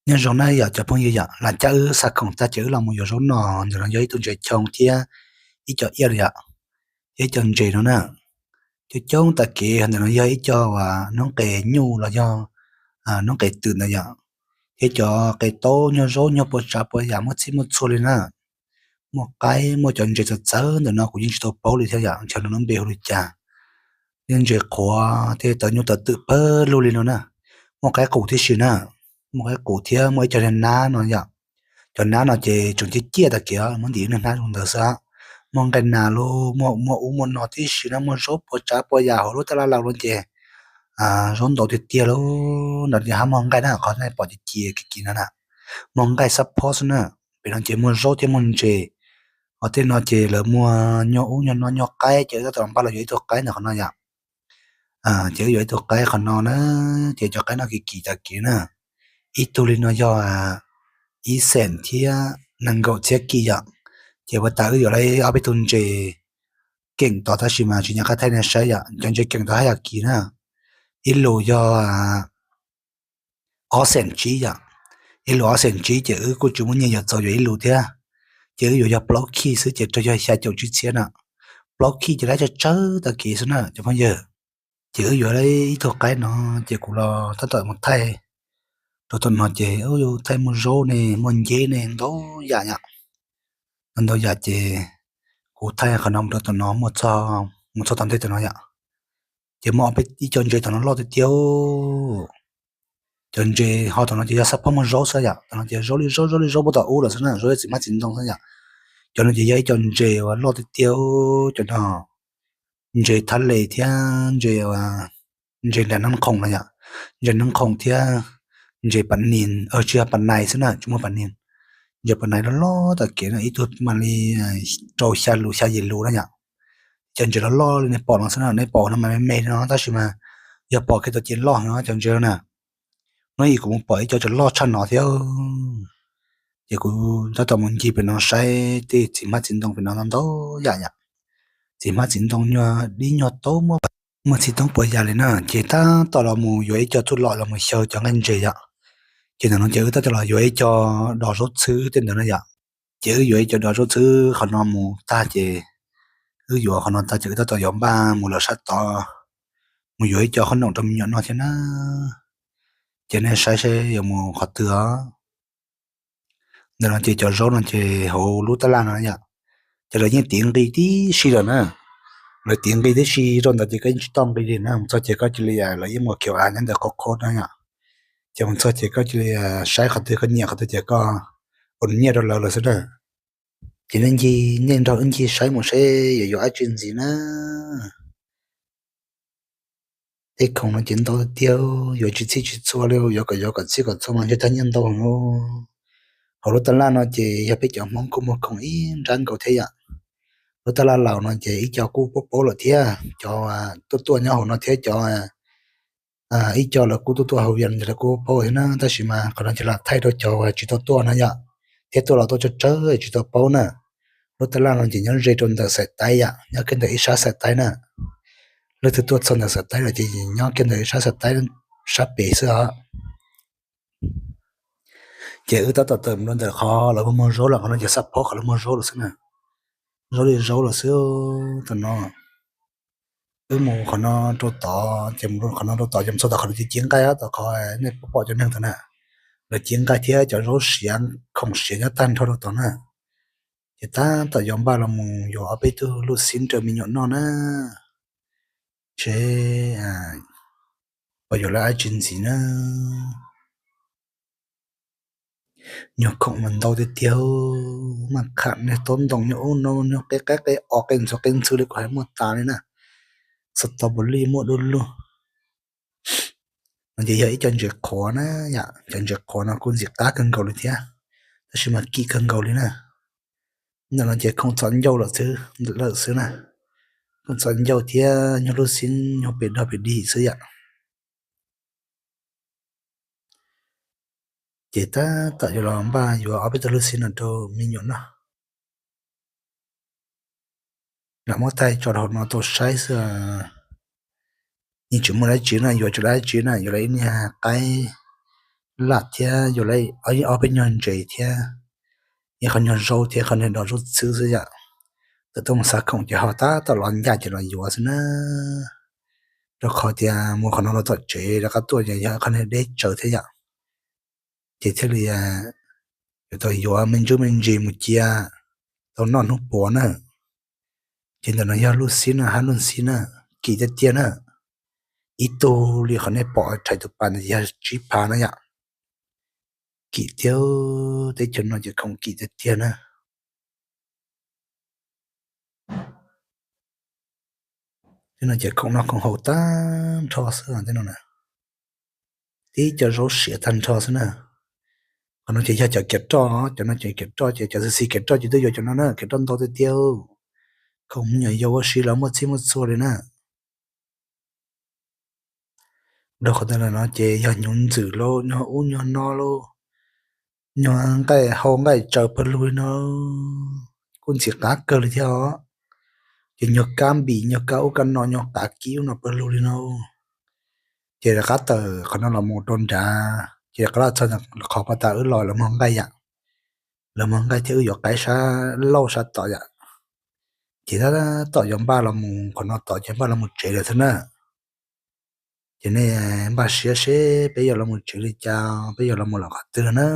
Nyob zoo na yom cov phooj ywg yom, lam cab wb xa khoom tag ces wb los mus yuav zaub noj. Ntawm no yog ib tug ntses choo thiab ib co iab yom, thiab ib co ntses no na. Coob coob tag kev ntawm no yog ib co noob qes nyuj los yog noob qes twm ntawd yom, thiab cov qes taub nyuag zaub nyuag puas tsav puas yam muaj txhij muaj txhua li na. Muaj qaib muaj cov ntses txawv txawv ntawm no kuv yeej tsis tau paub li thiab yom, ntshe lub npe hu li cas. Thiab ntses qhuav thiab tawv nyuj tawv twm pawg lug li no na. Muaj qaib qus tib si na, muaj qaib qus thiab muaj ib co niag nab no yom. Cov nab no ces tseem ciaj ciaj tag kev, muab ntim niag nab zoo ntawd xwb. Muaj nqaij nas los muaj ub muaj no tib si na, muaj zaub puas tsav puas yam hauv lub tab laj laus no ces zaub ntau tiag tiag li. Nram no hab muaj nqaij na, qhov nej pom ci ci kiv kiv no na, muaj nqaij xab phob xwb na. Pem no ces muaj zaub thiab muaj ntses. Qhov tej no ces lawv muaj nyuag ub nyuag no nyuag qaib ces wb tab tom npaj los yuav ib tug qaib ntawm qhov no yom. Ces wb yuav ib tug qaib qhov no na, ces cov qaib no kiv kiv tag kev na. Ib tug li no yog ib xees thiab nees nkaum txhiab kis yom. Ces ua tas wb yuav lawm ob peb tug ntses keem tod tab sis mas tsis nco qab thaij nej saib yom, cov ntses keem tod haj yam kiv na. Ib lus yog ob xees tsib yom, ib lus ob xees tsib ces wb kuj tsis muaj nyiaj yuav txaus yuav ib lus thiab. Ces wb yuav yog plaub khij xwb ces raug yog xya caum tsib txhiab na. Plaub khij ces lab tsawg tsawg tag kev xwb na cov phooj ywg. Ces wb yuav ib tug qaib no, ces kuv los tab tom mus thaij rau tom no ces thaij muaj zaub ne muaj nceb ne ntau yam yom. Ntau yam ces kuv thaij qhov no mus rau tom no, mus txog tom ntej tom no yom. Ces muaj ob peb ib co ntses tom no loj tiag tiag. Cov ntses ho tom no ces yog xab phob muaj zaub xwb yom, tom no ces zaub li zaub zaub li zaub puag tom ub lawm xwb na, zaub txiv hmab txiv ntoo xwb yom. Cov no ces yog ib co ntses uas loj tiag tiag, cov no ntses thab les thiab ntses, ntses nram neeb khoom no yom, ntses neeb khoom thiab ntses pas nis, tsis yog pas nais xwb na, tsis muaj pas nis. Ntses pas nais loj loj tag kev no ib tug mam li rau xya lus xya yim lus na yom. Cov ntses loj loj li nej pom no xwb na, nej pom no mas me me no tab sis mas yog pom kiag tau ces loj no cov ntses no na. Hnub ib kuv mus pom ib co tseem loj tshaj no thiab. Ces kuv tab tom mus ncig pem no saib tej txiv hmab txiv ntoo pem no ntau yam yom. Txiv hmab txiv ntoo nyuag dib nyuag taub muaj, muaj txiv toob puas yam li na. Ces tab tom los mus yuav ib co txuj lom los mus xyaw cov nqaij ntses yom. Ces ntawm no ces wb tab tom los yuav ib co dos zaub txhwb tej ntawd na yom. Ces wb yuav ib co dos zaub txhwb qhov no mus tag ces wb yuav qhov no tag ces wb tab tom yuav npaj mus lawm sab tod, mus yuav ib co qhob noom rau me nyuam noj thiab na. Ces nej saib seb yuav mus qhov twg os. Ntawm no ces cov zaub no ces hauv lub tab laj no yom, ces lawv yeej tiv nqi tib si lawm na. Lawv tiv nqi tib si rau ntawd ces koj yeej tsis tau nqi li na, mus txog ces koj cia li, lawv yeej muaj khiv av nyob ntawd qhov qhov no yom. Ces mus txog ces koj cia li saib qhov twg koj nyiam qhov twg ces koj ua nyiaj rau lawv lawm xwb na. Ces nej ncig, nej nrog wb ncig saib mus seb yuav yuav dab tsi ntxiv na. Tej khoom no ces ntau tiag, yuav tsis txhij tsis txhua li, yuav kom yuav kom txhij kom txhua mas ntshe tag nyiaj ntau heev. Hauv lub tab laj no ces yog peb cov Hmoob kuj muag khoom ib nrab nkaus thiab yom. Lub tab laj laus no ces ib co kuj paub paub lawm thiab, cov tuaj tuaj nyob hauv no thiab cov ib co lawv kuj tuaj tuaj hauv Vias lawv kuj paub thiab na, tab sis mas qhov no ces lam thaij rau cov tsis tau tuaj na yom, thiab tuaj los tuaj tsawg tsawg tsis tau paub na. Lub tab laj no ces nyob ze rau ntawm Xais Taib yom, nyob kiag ntawm ib sab Xais Taib na. Leej twg tuaj txog ntawm Xais Taib lawm ces nyob kiag ntawm ib sab Xais Taib sab pem xwb os. Ces wb tab tom tawm mus rau ntawm qhov lawv muag muag zaub lawm, qhov no ces xab phob qhov lawv muag zaub lawm xwb na. Zaub li zaub lawm xwb tam no. Wb mus qhov no rau tod, ces mus qhov no rau tod ces mus txog tom qhov lawv ci ci nqaij, tom qhov nej pom pom cov neeg tod na. Lawv ci nqaij thiab cov zaub siav, khoom siav nyob tag nrho rau tod na. Ces tab tom yuav npaj los mus yuav ob peb tug luj xib rau me nyuam noj na. Seb puas yuav lawv dab tsi ntxiv na. Nyuag khoom mas ntau tiag tiag, maj kham niag taub ntoo nyob ub no, nyob qeb qab qeb os, qeb ntxhw qeb ntxhw li kuv hais muaj tas li na. Xav tau puav leej muaj dua lug. No ces yog ib co ntses qhuav na yom, cov ntses qhuav no kuj ntxim qab kawg nkaus li thiab, tab sis mas kim kawg nkaus li na. Ntawm no ces khoom txhos ncauj lawm xwb, lawm xwb na. Khoom txhos ncauj thiab nyuag luj xib nyuag pes dog pes dig xwb yom. Ces tab tom yuav los npaj yuav ob peb tug luj xib no rau me nyuam noj. Lam muab thaij tso rau hauv no tau saib xwb. Yeej tsis muaj dab tsi na, yuav tsis dab tsi na, yuav lawv ib niag qaib laj thiab yuav lawv ob peb nyuag ntses thiab, ib qho nyuag zaub thiab qhov niag dos zaub txhwb xwb yom. Txawm tuaj mus xa khoom ces ho tab tom los ncaj ces los yuav xwb na. Rau qhov tias mus qhov no los tom tsev rov qab tuaj ces yog qhov niag deb tsawv thiab yom. Ces thiaj li yuav tau yuav me ntsuj me ntsis mus cia tau noj hnub puav na. Ces ntawm no yog lub xib na, hab lub xib na, kim tiag tiag na. Ib tug li qhov nej pom rhais tus pas ntawd yog tsib phav na yom. Kim tiag, teb chaws no ces khoom kim tiag tiag na. Tej no ces khoom noj khoom haus tag nrho xwb tej no na. Tib co zaub siav tag nrho xwb na. Qhov no ces yog cov kiav roj, cov no ces kiav roj ces cov xis xis kiav roj ces twb yuav cov no na, kiav roj ntau tiag tiag. Khoom me nyuam yaus ua si los muaj txhij muaj txhua li na. Dhau qhov ntawd los no ces yog hnyuv ntxwm lauj, nyuag ub nyuag no lauj, nyuag nqaij hau nqaij tsaws pawg lug li no, kuj ntxim qab kawg li thiab os. Ces nyuag kab npim, nyuag kab ub kab no, nyuag qav kib ub no pawg lug li no. Ces rov qab tawm qhov no los mus rau nrad, ces rov qab los txog qhov pas tas wb los lawv muag nqaij yom. Lawv muag nqaij thiab wb yuav qaib sab lauj sab tom yom. Ces tab tom yuav npaj los mus qhov no tod ces npaj los mus tsev lawm xwb na. Ces nej npaj siab seb peb yuav los mus tsev li cas, peb yuav los mus lawm qhov twg na.